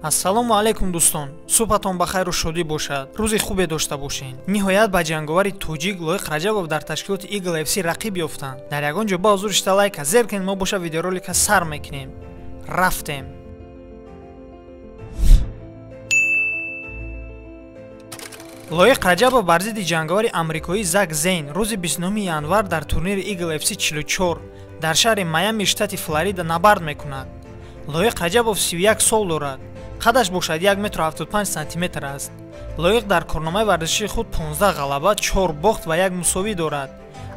Ассалому алайкум дӯстон, субҳатон ба хайру шодӣ бошад, рӯзи хубе дошта бошед. Ниҳоят ба ҷанговари тоҷик Лоиқ Раҷабов дар ташкилоти Eagle FC рақиб ёфтанд. Дар ягон ҷо ба ҳузур шита лайка зер кунед, мо боша видеоролика сар мекунем. Рафтем. Лоиқ Раҷабов бар зидди ҷанговари амрикоӣ Зак Зейн рӯзи 29 январ дар турнири Eagle FC 44 дар шаҳри Майами штати Флорида набард мекунад. Лоиқ Раҷабов 31 сол дорад. Қадаш бошад 1 метру 75 сантиметр аст. Лоиқ дар корномаи варзишии худ 15 ғалаба, 4 бохт ва 1 мусовӣ дорад.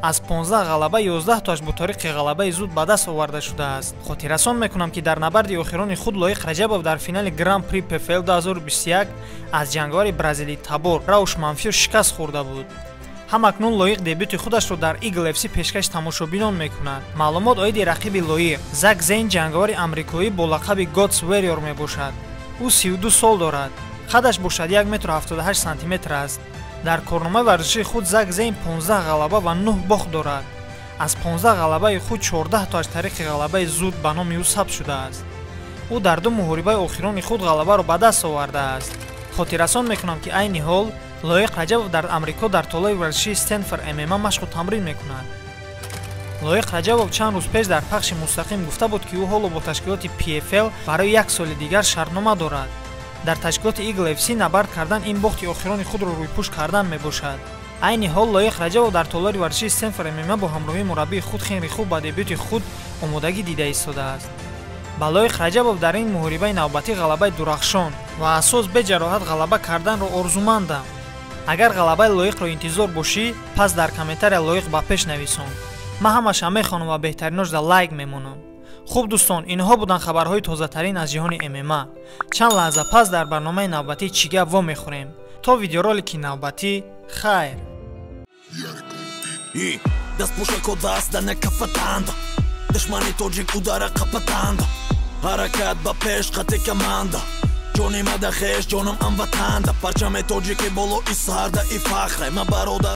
Аз 15 ғалаба 11 тоаш бо тариқи ғалабаи зуд ба даст оварда шудааст. Хотиррасон мекунам, ки дар набарди охирони худ Лоиқ Раҷабов дар финали Гран-при ПФЛ 2021 аз ҷанговари бразилӣ табор Рауш Манфио шикаст хӯрда буд. Ҳамакнун Лоиқ дебюти худашро дар Eagle FC пешкаши тамошобинон мекунад. Маълумот оиди рақиби Лоиқ: Зак Зейн ҷанговари амрикоӣ бо лақаби God's Warrior мебошад. Ӯ 32 сол дорад. Қадаш бошад 1 метру 78 сантиметр аст. Дар корномаи варзишии худ Зак Зейн 15 ғалаба ва 9 бохт дорад. Аз 15 ғалабаи худ 14 тоаш тариқи ғалабаи зуд ба номи ӯ сабт шудааст. Ӯ дар ду муҳорибаи охирони худ ғалабаро ба даст овардааст. Хотиррасон мекунам, ки айни ҳол Лоиқ Раҷабов дар Амрико дар толори варзишии Стэнфорд ММА машқу тамрин мекунад. Лоиқ Раҷабов чанд рӯз пеш дар пахши мустақим гуфта буд, ки ӯ ҳоло бо ташкилоти PFL барои як соли дигар шартнома дорад. Дар ташкилоти Eagle FC набард кардан ин бохти охирони худро рӯйпӯш кардан мебошад. Айни ҳол Лоиқ Раҷабов дар толори варзишии Стэнфорд ММА бо ҳамроҳии мураббии худ Хенри Хуб ба дебюти худ омодагӣ дида истодааст. Ба Лоиқ Раҷабов дар ин муҳорибаи навбатӣ ғалабаи дурахшон ва асос беҷароҳат ғалаба карданро орзумандам. Агар ғалабаи Лоиқро интизор бошӣ, пас дар комментария Лоиқ ба пеш нависон. Ман ҳамаша мехонам ва беҳтариношда лайк мемонам. Хуб дӯстон, инҳо буданд хабарҳои тозатарин аз ҷаҳони ММА. Чанд лаҳза пас дар барномаи навбатӣ чӣ гап вомехӯрем. То видеоролики навбатӣ, хайр. Душмани тоҷик удара қапатанда, ҳаракат ба пеш қати команда, ҷони мада хеш ҷонам амватанда, парчами тоҷики болои сарда и фахре ма бародар.